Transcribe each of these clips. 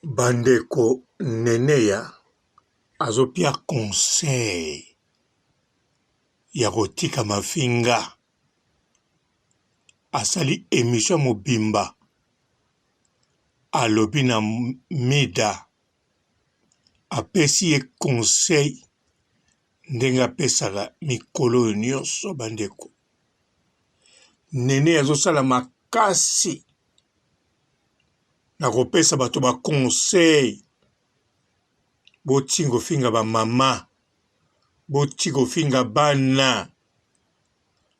Bandeko Neneya azopia conseil ya kotika mafinga, asali emission mobimba alobi na Mida apesi ye conseil ndenge apesaka mikolo oyo nyonso bandeko. Neneya azosala makasi na kopesa bato ba conseil botinga kofinga ba mama botika kofinga bana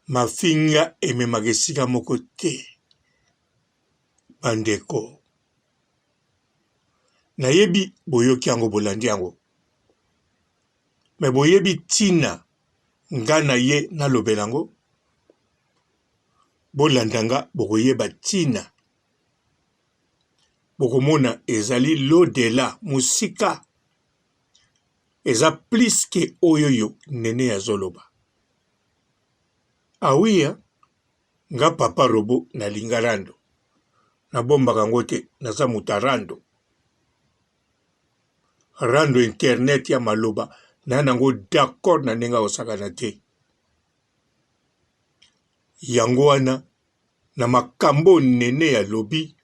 mafinga ememaka esika moko te bandeko nayebi boyoki yango bolandi yango me boyebi ntina nga na ye nalobela yango Bolanda nga bokoyeba tina. Bokomona ezali l'au dela, mosika. Eza plus que oyoyo Nene azoloba. Ah oui hein, nga papa robot nalinga rando. Nabombaka yango te, naza moto ya rando. Rando internet ya maloba, na nango d'accord na ndenge akosakana te. Yango wana na makambo Nene alobi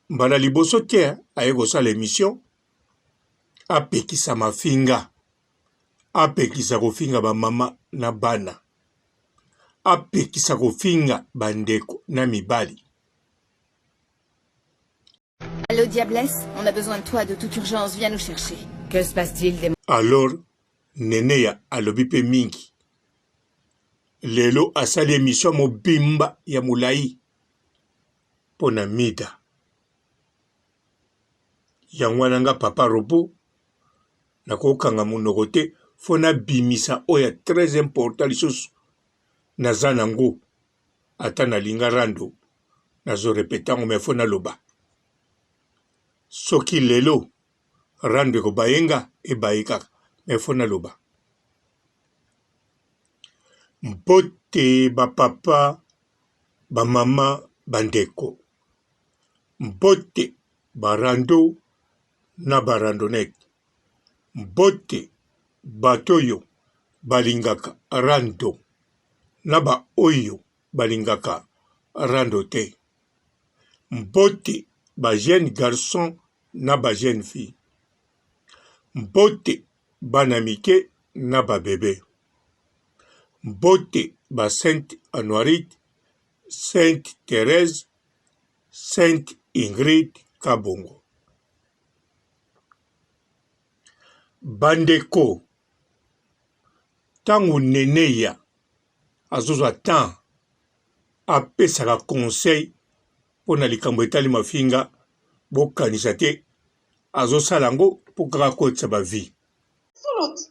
mbala liboso te aye kosala emission apekisa mafinga, apekisa kofinga ba mama na bana, apekisa kofinga ba ndeko na mibali. Allo Diablesse, on a besoin de toi de toute urgence, viens nous chercher. Que se passe-t-il des... Alors Neneya alobi pe mingi. Lelo asali emission mobimba ya molayi pona Mida. Yango wana nga papa robot nakokanga monoko te fo nabimisa oyo ya très important lisusu naza nango ata nalinga rando nazo repete yango mais fo naloba soki lelo rando ekobaye nga ebaye kaka mais fo naloba mbote ba papa ba mama ba ndeko mbote ba rando na ba randonnette mbote bato oyo balingaka rando na ba oyo balingaka rando te. Mbote ba jeunes garçons na ba jeunes filles. Mbote bana mike na ba bebe. Mbote ba Sainte Anuarite, Sainte Therèse, Sainte Ingrid Kabongo. Bandeko, tango Neneya azozwa temps apesaka conseil mpo na likambo etali mafinga, bokanisa te azosala yango mpo kaka akotisa ba vie. Solo ti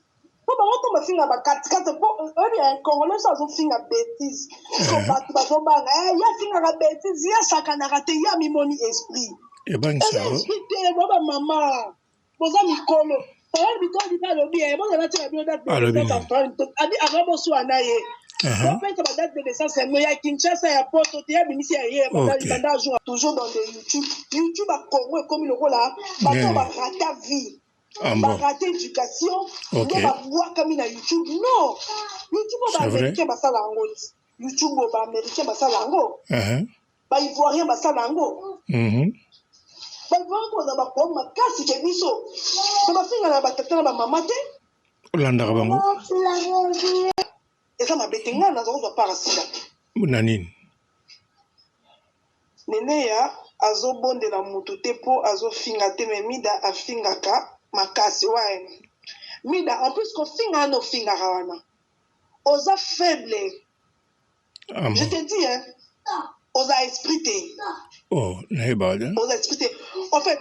po bango to bafinga ba katikati po oyebi eh, congolais so azofinga betise so Eh. bato bazobanga eh, ye afingaka betise ye asakanaka te ye amimoni esprit Ebangisa eza yo. esprit te bo bamama boza mikolo parole bitodi mpe alobi ye bozala tia bino date de Alobi naissance nini? abi avant boswa na ye Uh-huh. bopesa ba date de naissance yango ya Kinshasa ya poto te abimisi ya ye banda Ok. banda jour toujours dans le YouTube YouTube ya Congo ekomi lokola bato Nini? barata vie Ah bon. barate éducation Ok. nde babwakami na YouTube non YouTube oyo C'est vrai. baaméricain basala yango ti YouTube oyo baaméricain basala yango Uh-huh. Ba ivoirien basala yango. Mm Ba ivoirien ko baza ba problème makasi ke biso. Mais bafinga na ba tata na ba mama te. Olandaka bango. Eza mabe te ngai naza kozwa part sida. Na nini? Neneya azobondela mutu te po azofinga te mais Mida afingaka makasi ouais Mida en plus kofinga wana ofingaka wana oza faible Ah Je bon? te dis, hein, oza esprit te. Oh, nayebaka te. Oza esprit te. En fait,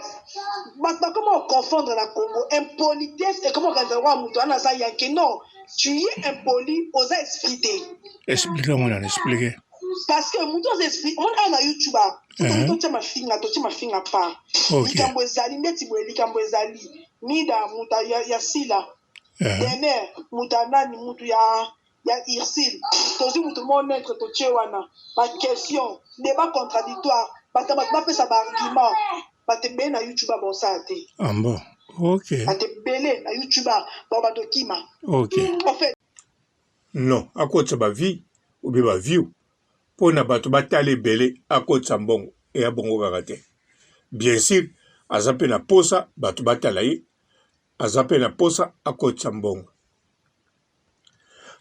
bato bakoma koconfondre na Congo. Impolitesse ekoma kokanisa lokola moto wana aza yanke. Non, tu es impoli, oza esprit te. Explique yango nani, explique. Parce que moto aza esprit, omoni awa na YouTube ah, Uh-huh. totia mafinga, totia mafinga part. Ok. Likambo ezali ndeti boye, likambo ezali. Mida, moto ya, ya Sila. Uh-huh. Demer, moto ya nani, moto ya ya Ursule tozui mutu moko neutre totie wana ba question debat contradictoire bato bato bapesa ba argument. Bato ebele na YouTube bakosala te. Ah bon, ok. Bato ebele na YouTube bakobanda okima. Ok. En fait. Non, akotisa ba vie ou bien ba view mpo na bato batala ebele akotisa mbongo eya bongo kaka te. Bien sûr aza mpe na posa bato batala ye, aza mpe na posa akotisa mbongo.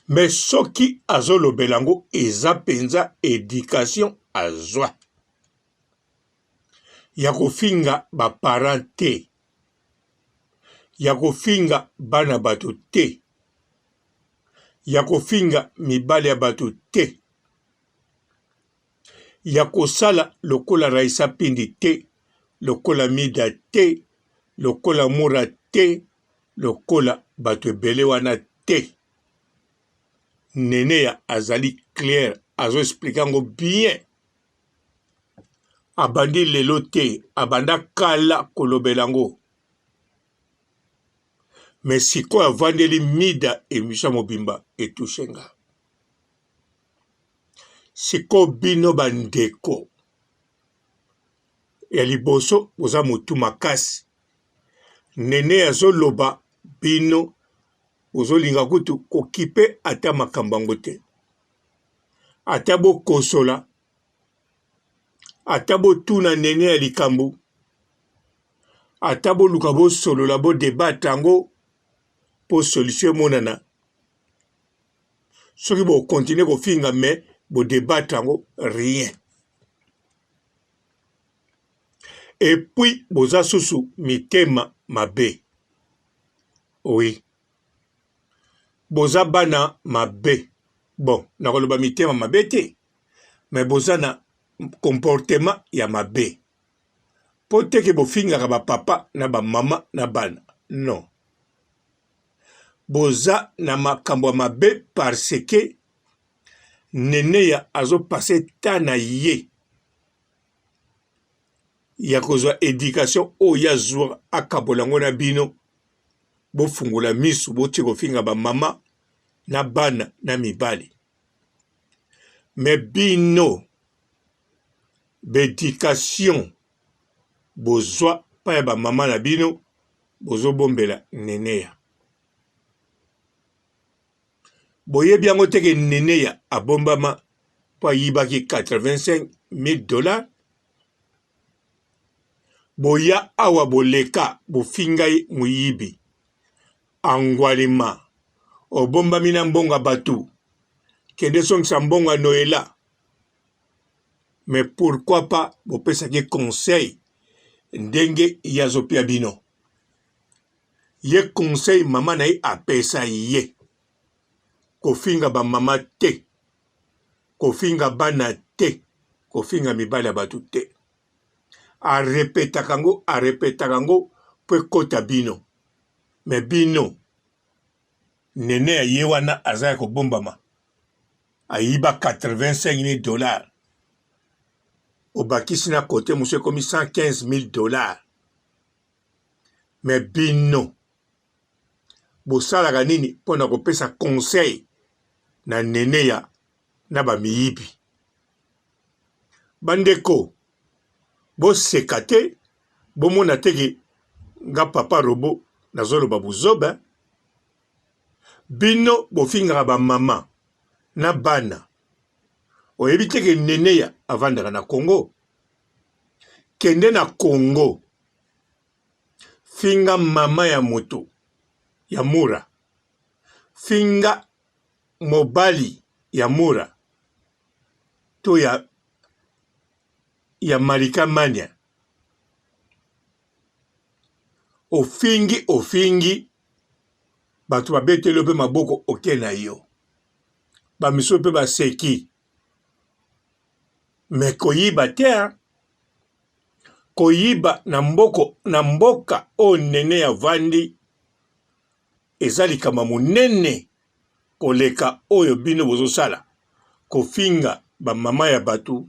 Mais soki azolobela yango eza mpenza education azwa ya kofinga ba parents te, ya kofinga bana bato te, ya kofinga mibali ya bato te, ya kosala lokola Raissa Pindi te, lokola Mida te, lokola Mura te, lokola bato ebele wana te. Neneya azali claire, azo expliquer yango bien. Abandi lelo te, abanda kala kolobela yango. Mais sikoyo avandeli Mida emission mobimba etouche nga. Sikoyo bino ba ndeko ya liboso boza mutu makasi. Nene azoloba bino bozolinga kutu kokipe ata makambo yango te. Ata bokosola, ata botuna Nene ya likambo, ata boluka bosolola bo debattre yango po solution emonana. Soki bo continuer kofinga mais bo debattre yango rien. Et puis boza susu mitema mabe. Oui. Boza bana mabe. Bon, nakoloba mitema mabe te, mais boza na comportement ya mabe. Po te ke bofingaka ba papa na ba mama na bana. Non. Boza na makambo ya mabe parce que Neneya azo passer temps na ye ya kozwa education oyo ye azwa akabola yango na bino bofungola misu botie kofinga ba mama na bana na mibali me bino b'education bozwa pa ya ba mama na bino bozobombela Neneya. Boyebi yango te ke Neneya abombama mpo ayibaki 85.000 dollars? Boya awa boleka bofinga ye moyibi. Angwalima obombami na mbongo ya batu. Kende songisa mbongo ya Noela. Mais pourquoi pas bopesaki conseil ndenge ye azopia bino. Ye conseil mama na ye apesa ye kofinga ba mama te, kofinga bana te, kofinga mibali ya batu te. A repetaka yango, a repetaka yango po ekota bino. Mais bino Nene ya ye wana aza ya kobombama ayiba 85000 dollars obakisi na kote mosusu ekomi 115000 dollars. Mais bino bosalaka nini mpo na kopesa conseil na Neneya na ba miyibi? Bandeko boseka te, bomona te ke nga papa robot nazoloba buzoba. Bino bofingaka ba mama na bana, oyebi te ke Neneya avandaka na Congo? Kende na Congo finga mama ya moto ya mura, finga mobali ya mura to ya, ya malika mania, ofingi ofingi bato babeteli yo mpe maboko oke na yo, bamisusu mpe baseki me koyiba te hein? Koyiba na mboko na mboka oyo Nene avandi eza likambo ya monene koleka oyo bino bozosala kofinga ba mama ya batu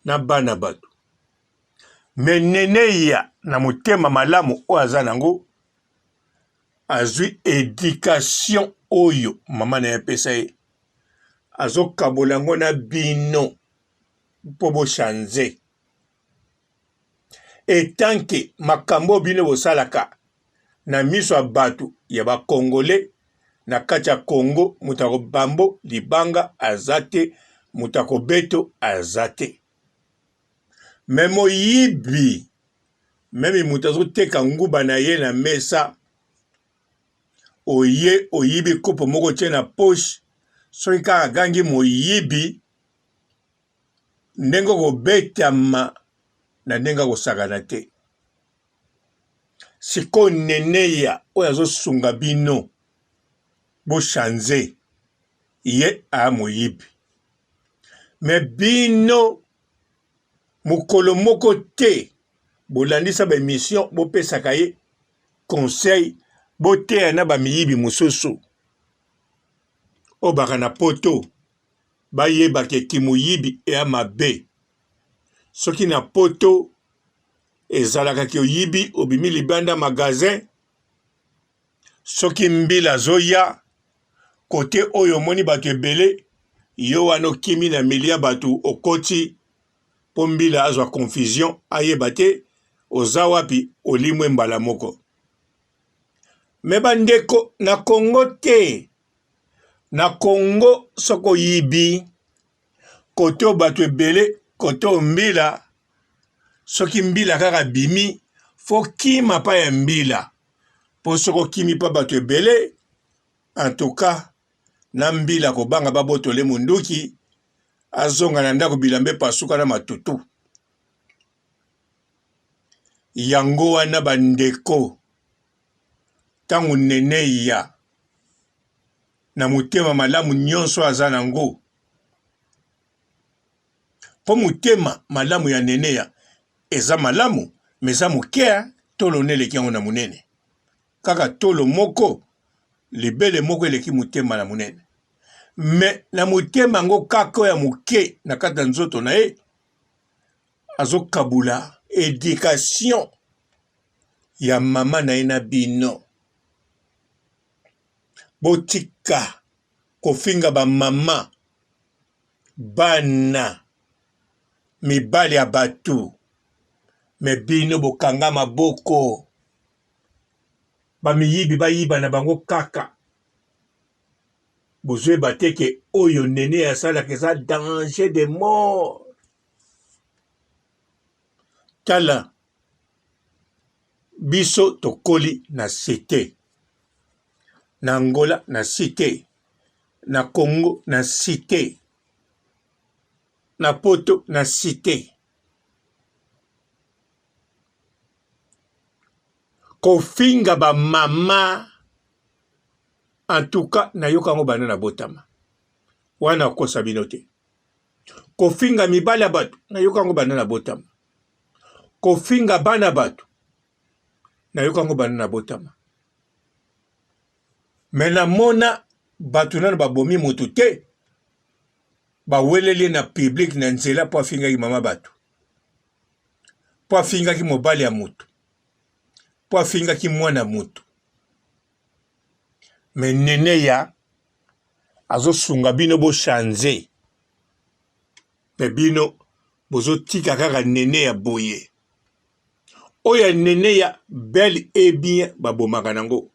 na bana batu. Mais Neneya na motema malamu oyo aza nango azui education oyo mama na ye apesa ye azokabola yango na bino mpo bo change. Etant que makambo oyo bino bosalaka na miso ya bato ya ba congolais na kati ya Congo, moto akobambo libanga aza te, moto akobeto aza te. Me moyibi meme moto azoteka nguba na ye na mesa, oye oyibi kopo moko otie na poche, soki kaka agangi moyibi, ndenge okobetama na ndenge akosakana te. Sikoyo neneya oyo azosunga bino bo change ye aa moyibi me bino mokolo moko te bolandisa ba emission bopesaka ye conseil boteya na ba miyibi mosusu oyo baka na poto bayeba ke kimoyibi ea mabe soki na poto ezalaka ke oyibi obimi libanda magasin soki mbila azoya kote oyo omoni bato ebele yo wana okimi na milia ya bato okoti mpo mbila azwa confusion ayeba te oza wapi olimwe mbala moko me bandeko na Congo te na Congo soki oyibi kote oyo bato ebele kote oyo mbila soki mbila kaka abimi fo kima pa ya mbila po soki okimi pa bato ebele en tout cas na mbila kobanga babotole munduki azonga na ndako bilamba epasuka na matutu yango wana bandeko ntango neneya na motema malamu nyonso aza nango mpo motema malamu ya neneya eza malamu me eza moke tolo nde eleki yango na monene kaka tolo moko libele moko eleki motema na monene me na motema yango kaka ya moke na kati ya nzoto na ye azokabula education ya mama na ye na bino botika kofinga ba mama bana mibali ya batu me bino bokanga maboko ba miyibi bayiba na bango kaka bozoyeba te ke oyo nene asalaka eza danger de mort tala biso tokoli na cite na Angola na cite na Congo na cite na poto na cite kofinga ba mama en tout cas nayoka yango banda na botama wana kosa bino te kofinga mibali ya bato nayoka yango banda na botama kofinga bana bato nayoka yango banda na botama me namona bato nano babomi moto te baweleli ye na public na nzela mpo afingaki mama bato mpo afingaki mobali ya moto mpo afingaki mwana moto me neneya azosunga bino bochange me bino bozotika kaka nene ya boye oyo ya nene ya bel et bien babomaka nango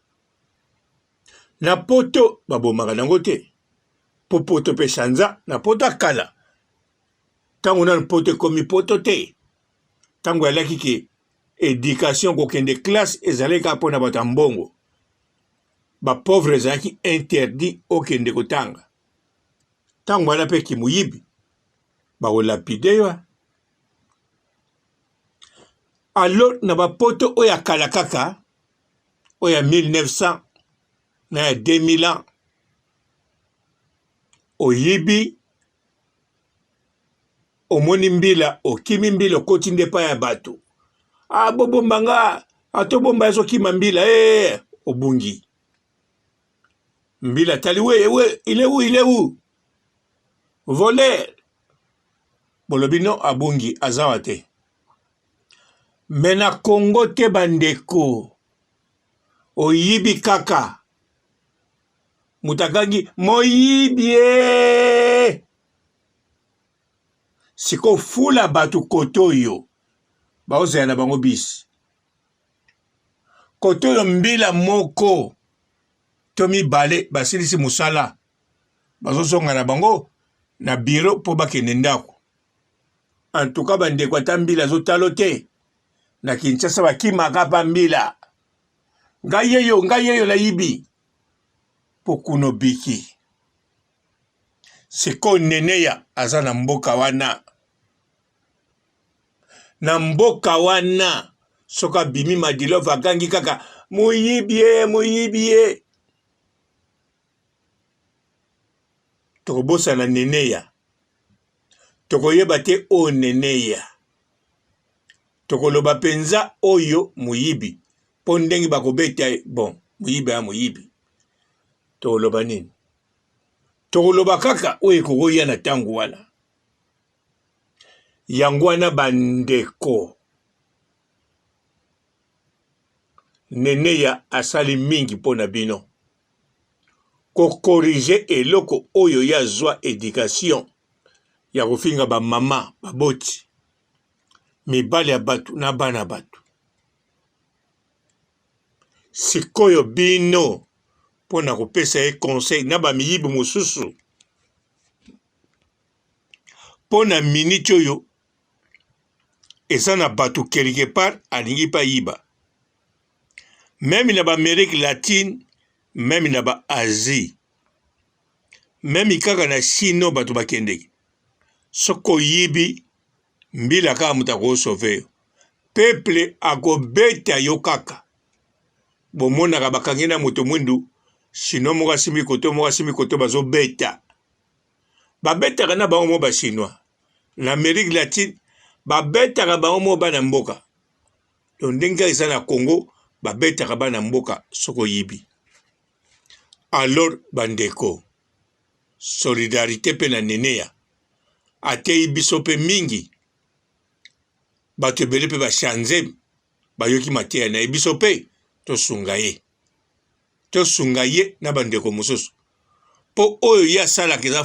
na poto babomaka nango te po poto mpe sanza na poto ya kala ntango nano poto ekomi poto te ntango alaki ke education kokende classe ezalaki kaka mpo na bato ya mbongo ba pauvre ezalaki interdit okende kotanga ntango wana mpe kimoyibi bakolapide yo alo na bapoto oyo ya kala kaka oyo ya 1900 na ya 2000 ans oyibi omoni mbila okimi mbila okoti nde epai ya bato ah, bobomba nga ata obomba ezokima mbila ee eh, obungi mbila tali we we il est où il est où voleur bolobi no abungi azawa te me na Congo te bandeko oyibi kaka moto agangi moyibi ee sikoyo fula bato kote oyo. Baozela na bango bisi. Kote oyo mbila moko to mibale basilisi mosala, bazozonga na bango na biro mpo bakende ndako. En tout cas bandeko, ata mbila azotalo te na Kinshasa, bakimaka pa mbila. Ngai yeyo, ngai yeyo nayibi mpo kuna obiki. Sikoyo Neneya aza na mboka wana, na mboka wana soki abimi Madilove agangi kaka moyibi ye, moyibi ye. Tokobosana Neneya, tokoyeba te oyo Neneya, tokoloba mpenza oyo moyibi mpo ndenge bakobeta ye. Bon, moyibi aya moyibi, tokoloba nini? Tokoloba kaka oyo ekokoya na ntango wana. Yango wana bandeko, Neneya asali mingi mpo na bino kokorige eloko oyo ye azwa education ya kofinga ba mama baboti mibali ya bato na bana bato. Sikoyo bino mpo na kopesa ye conseil na bamiyibi mosusu mpo na minute oyo eza na bato quelque part alingi mpe ayiba meme na baamerique latine, meme na baasie, meme kaka na chine oyo bato bakendeke. Soki oyibi mbila kaka moto akosauve yo, peuple akobeta yo kaka. Bomonaka bakangi na moto mwindu, chinois moko asimbi koto moko asimbi koto, bazobeta. Babetaka na bango mo ba chinois na Amerique latine, babetaka bango mo bana mboka. Donc ndenge kaka eza na Congo, babetaka bana mboka soki oyibi. Alors bandeko, solidarite mpe na Neneya ateyi biso mpe mingi, bato ebele mpe bachanze, bayoki mateya na ye, biso mpe tosunga ye, tosunga ye na bandeko mosusu, mpo oyo ye asalaka eza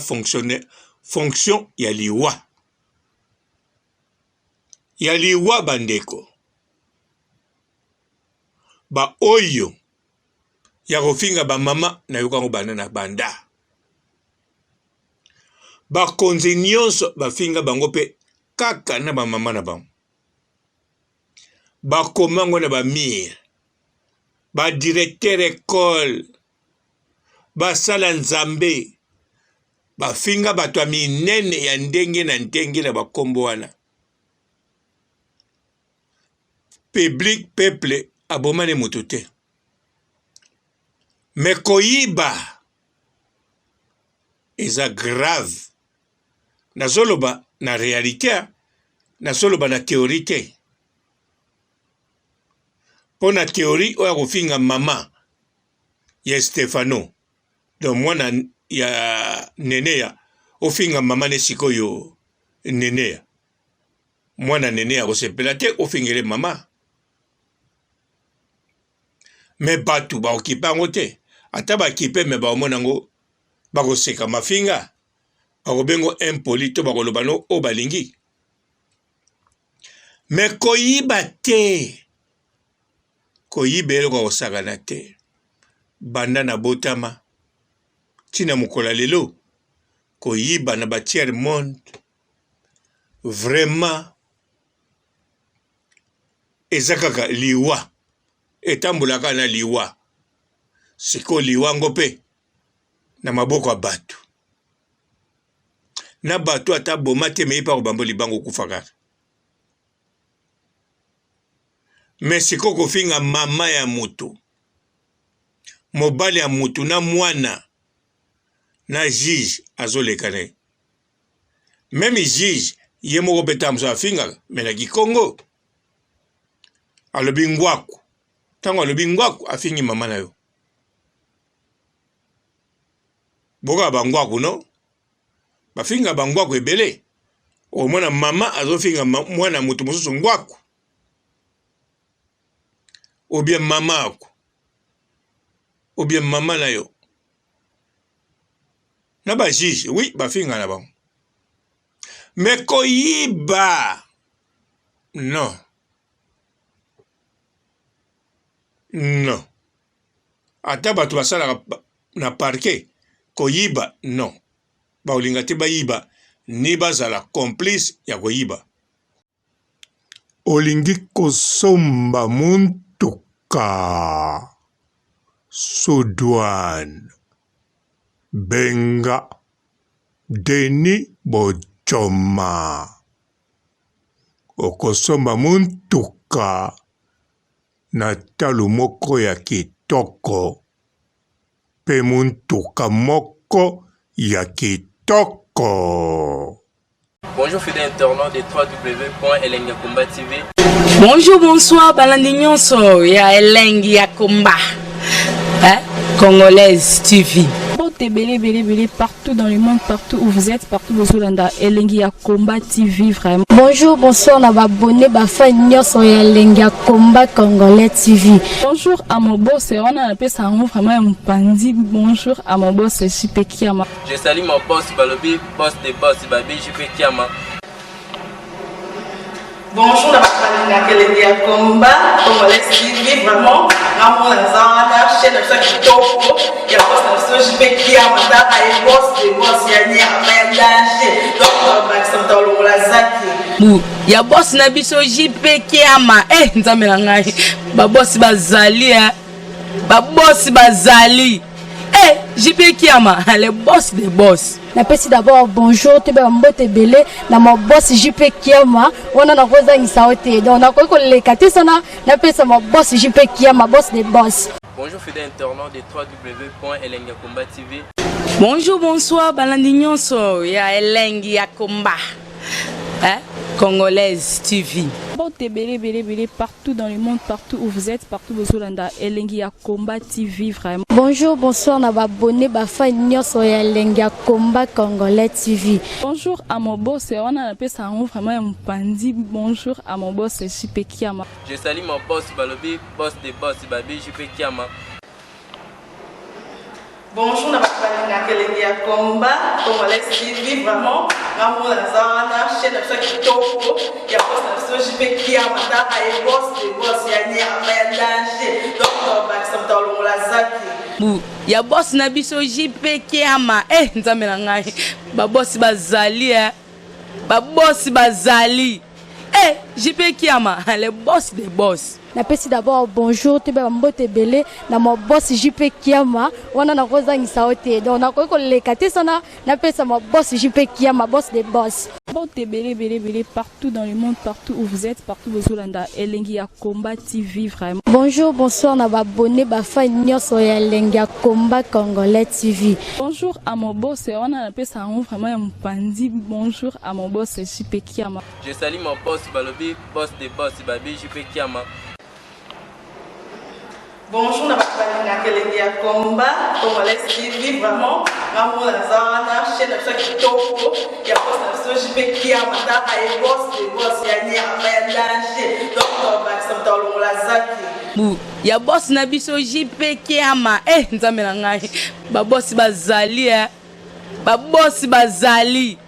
fonction ya liwa, ya liwa. Bandeko, baoyo ya kofinga bamama, nayoka yango banda na banda. Bakonzi nyonso bafinga bango mpe kaka na bamama na bango, bakoma yango na bamire, badirecteur ekole, basala Nzambe, bafinga bato ya minene ya ndenge na ndenge na bakombo wana. Public peuple abomani moto te, me koyiba eza grave. Nazoloba na realite, nazoloba na theorie te. Mpo na theorie oyo akofinga mama ya Stefano, donc mwana ya Neneya, ofinga mama ne sikoyo Neneya, mwana Neneya akosepela te ofingele mama. Me bato bakokipe yango te, ata bakipe me bakomona yango, bakoseka mafinga, bakobengo impoli to bakoloba no oyo balingi. Me koyiba te, koyiba eloko ya kosakana te. Banda na botama ntina mokolo ya lelo, koyiba na ba tiers monde vraiment eza kaka liwa, etambolaka na liwa. Sikoyo liwa yango mpe na maboko ya bato na bato, ata boma te, meye mpe akobamba libanga, okufa kaka. Me sikoyo kofinga mama ya moto, mobali ya moto na mwana na juge azoleka na ye, meme juge ye moko mpe ntango mosusu afingaka me na kikongo alobi ngwaku. Ntango alobi ngwaku, afingi mama na yo. Boka bangwaku no bafinga bangwaku ebele. Omona mama azofinga mwana moto mosusu ngwaku, obie mama ako, obie mama na yo. Na ba juge, oui, bafinga na bango, me koyiba non. Non. Ata bato basalaka na parquet koyiba non. Bakolinga te bayiba ni bazala complice ya koyiba. Olingi kosomba motuka? Sous-douane. Benga Denis Bodjoma. Okosomba motuka na talo moko ya kitoko mpe motuka moko ya kitoko. Bonjour fidèles internautes de www.elengiyakomba TV. Bonjour, bonsoir, balandi nyonso ya Elengi ya Komba. Hein? Congolaise TV. Mbote ebele ebele ebele partout dans le monde, partout où vous êtes, partout bozolanda Elengi ya Combat TV vraiment. Bonjour, bonsoir na ba abonné ba fan nyonso ya Elengi ya Combat Congolais TV. Bonjour à mon boss, wana napesa yango vraiment ya mopanzi. Bonjour à mon boss JP Kiama. Je salue mon boss Balobi, boss de boss Babi JP Kiama. Bonjour na bato balingaka elengi ya combat congolais TV vraiment ngamona naza wana chaîne na biso ya kitoko ya boss na biso JP Kiama tala ye boss de boss ya nyama ya danger donc bakisa moto alongola zaki Bu ya boss na biso JP Kiama eh nzambe na ngai ba boss bazali eh ba boss bazali eh JP Kiama le boss de boss. Napesi d'abord bonjour toyeba mbote ebele na ma boss JP Kiama wana nakozangisa yo te donc nakoki koleka te sana napesa ma boss JP Kiama boss de boss. Bonjour fidèles internautes de www.elengiyakomba TV. Bonjour, bonsoir, balandi nyonso ya Elengi ya Komba. Hein? Congolaise TV. Mbote ebele ebele ebele partout dans le monde, partout où vous êtes, partout bozolanda Elengi ya Combat TV vraiment. Bonjour, bonsoir na ba abonné ba fan nyonso ya Elengi ya Combat Congolais TV. Bonjour à mon boss, wana napesa yango vraiment ya mopanzi. Bonjour à mon boss JP Kiama. Je salue mon boss Balobi, boss de boss Babi JP Kiama. Bonjour na bato balingaka elengi ya combat congolais TV vraiment ngamona naza wana chaîne na biso ya kitoko ya boss na biso JP Kiama tala ye boss de boss ya nyama ya danger donc bakisa moto alongola zaki. Bu ya boss na biso JP Kiama eh nzambe na ngai ba boss bazali eh ba boss bazali eh JP Kiama le boss de boss. Napesi d'abord bonjour toyeba mbote ebele na ma boss JP Kiama wana nakozangisa yo te donc nakoki koleka te sana napesa ma boss JP Kiama boss de boss. Mbote ebele ebele ebele partout dans le monde, partout où vous êtes, partout bozolanda Elengi ya Combat TV vraiment. Bonjour, bonsoir na ba abonné ba fan nyonso ya Elengi ya Combat Congolais TV. Bonjour à mon boss, wana napesa yango vraiment ya mopanzi. Bonjour à mon boss JP Kiama. Je salue mon boss Balobi, boss de boss Babi JP Kiama. Bonjour na bato balingaka elengi ya combat congolais TV vraiment ngamona naza wana chaîne na biso ya kitoko ya boss na biso JP Kiama tala ye boss de boss ya nyama ya danger donc bakisa moto alongola zaki. Bu ya boss na biso JP Kiama eh nzambe na ngai ba boss bazali eh ba boss bazali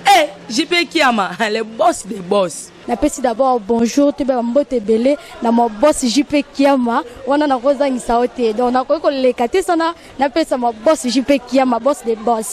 eh JP Kiama le boss de boss. Napesi d'abord bonjour toyeba mbote ebele na ma boss JP Kiama wana nakozangisa yo te donc nakoki koleka te sana napesa ma boss JP Kiama boss de boss.